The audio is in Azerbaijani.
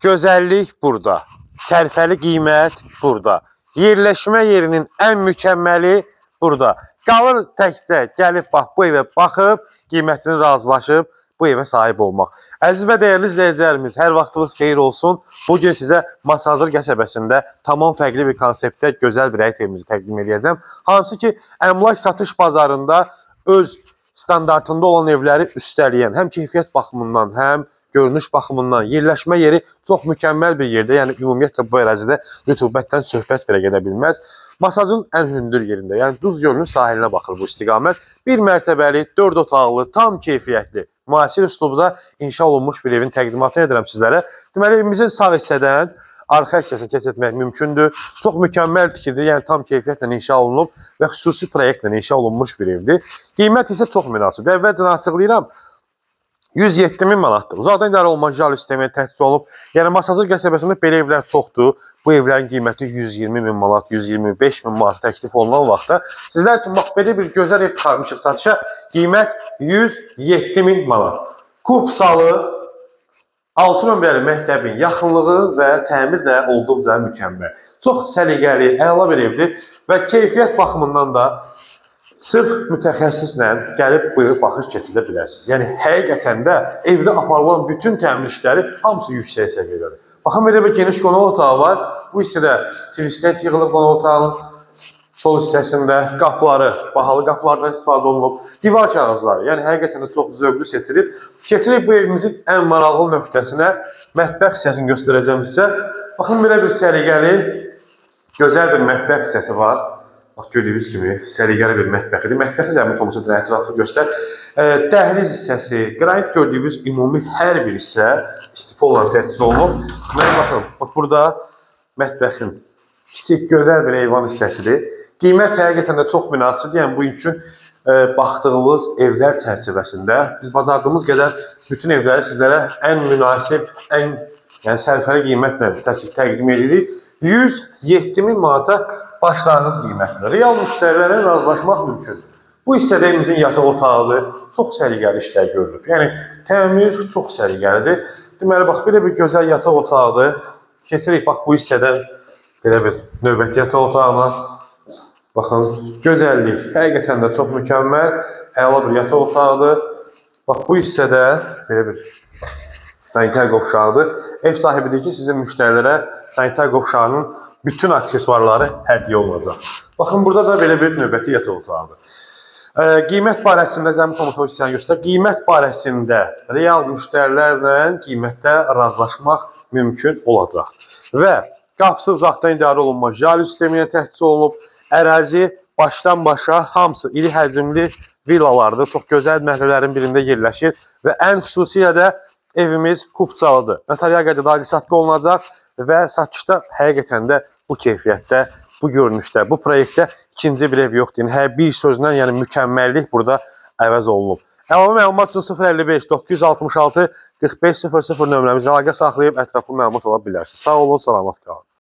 Gözəllik burada, sərfəli qiymət burada, yerləşmə yerinin ən mükəmməli burada. Qalır təkcə gəlib bax bu evə baxıb, qiymətini razılaşıb bu evə sahib olmaq. Əziz və dəyərli izləyicilərimiz, hər vaxtınız xeyir olsun. Bugün sizə Masazır qəsəbəsində tamam fərqli bir konseptdə gözəl bir həyət evimizi təqdim edəcəm. Hansı ki, əmlak satış bazarında öz standartında olan evləri üstələyən, həm keyfiyyət baxımından, həm görünüş baxımından, yerləşmə yeri çox mükəmməl bir yerdə, yəni ümumiyyətlə bu ərazidə rütubətdən söhbət belə gedə bilməz. Masazın ən hündür yerində, yəni Duz Gölünün sahilinə baxır bu istiqamət. Bir mərtəbəli, 4 otaqlı, tam keyfiyyətli, müasir üslubda inşa olunmuş bir evin təqdimatını edirəm sizlərə. Deməli, evimizin sağ hissədən arxa hissəsini keçid etmək mümkündür. Çox mükəmməl tikilidir, yəni tam keyfiyyətlə inşa olunub və xüsusi proyektlə inşa olunmuş bir evdir. Qiymət isə çox münasibdir. Əvvəlcə açıqlayıram, 107 min manatdır. Uzaqdan idarə olunma jal sistemi təchiz olunub. Yəni Masazır qəsəbəsində belə evlər çoxdur. Bu evlərin qiyməti 120 min manat, 125 min manat təklif olunan vaxtda sizlər üçün bax belə bir gözəl ev çıxarmışıq satışa. Qiymət 107 min manat. Kupçalı 6 nömrəli məktəbin yaxınlığı və təmir də olduqca mükəmməl. Çox səliqəli, əla bir evdir və keyfiyyət baxımından da sırf mütəxəssislə gəlib bu evə baxış keçirdə bilərsiniz. Yəni, həqiqətən də evdə aparılan bütün təmir işləri hamısı yüksək səviyyədədir. Baxın, belə bir geniş qonaq otağı var. Bu hissədə twisted yığılıb qonaq otağının sol hissəsində qapıları, bahalı qapılardan istifadə olunub. Divar kağızları, yəni həqiqətən də çox zövqlü seçilib. Keçirik bu evimizin ən maraqlı nöqtəsinə, mətbəx hissəsini göstərəcəm sizə. Baxın, belə bir səliqəli, gözəl bir mətbəx hissəsi var. Bax, gördüyünüz kimi səliqəli bir mətbəxidir. Mətbəxi zəhmət olmasa ətrafı göstər. Dəhliz hissəsi, qranit gördüyünüz ümumi hər bir hissə istifolla təchiz olunub. Mənə baxın, bax burada mətbəxin kiçik, gözəl bir eyvan hissəsidir. Qiymət həqiqətən də çox münasibdir. Yəni, bugünkü baxdığımız evlər çərçivəsində biz bacardığımız qədər bütün evləri sizlərə ən münasib, ən sərfəli qiymətlə təqdim edirik. 107 min manata başlanğıc qiymətlə real müştərilərlə razılaşmaq mümkündür. Bu hissədə evimizin yataq otağıdır. Çox səliqəli işlər görülüb. Yəni, təmir çox səliqəlidir. Deməli, bax, belə bir gözəl yataq otağıdır. Keçirik, bax, bu hissədən belə bir növbəti yataq otağına. Baxın, gözəllik həqiqətən də çox mükəmməl, əla bir yataq otağıdır. Bax, bu hissədə belə bir sanitar qovşağıdır. Ev sahibi deyir ki, sizin müştərilərə sanitar qovşağının bütün aksesuarları hədiyyə olunacaq. Baxın, burada da belə bir növbəti yataq otağıdır. Qiymət barəsində, zəhmət olmasa o hissəni göstər, qiymət barəsində real müştərilərlə qiymətdə razılaşmaq mümkün olacaq. Və qapısı uzaqdan idarə olunma jal sistemi ilə təchiz olunub. Ərazi başdan başa hamısı iri həcmli villalardır. Çox gözəl məhəllələrin birində yerləşir və ən xüsusilə də evimiz kupçalıdır. Notarial qaydada alqı-satqı olunacaq və satışda həqiqətən də bu keyfiyyətdə, bu görünüşdə, bu proyektdə ikinci bir ev yoxdur. Yəni, hər bir sözlə, yəni mükəmməllik burada əvəz olunub. Əlavə məlumat üçün 055 966 45 00 nömrəmizə əlaqə saxlayıb ətraflı məlumat ala bilərsiniz. Sağ olun, salamat qalın.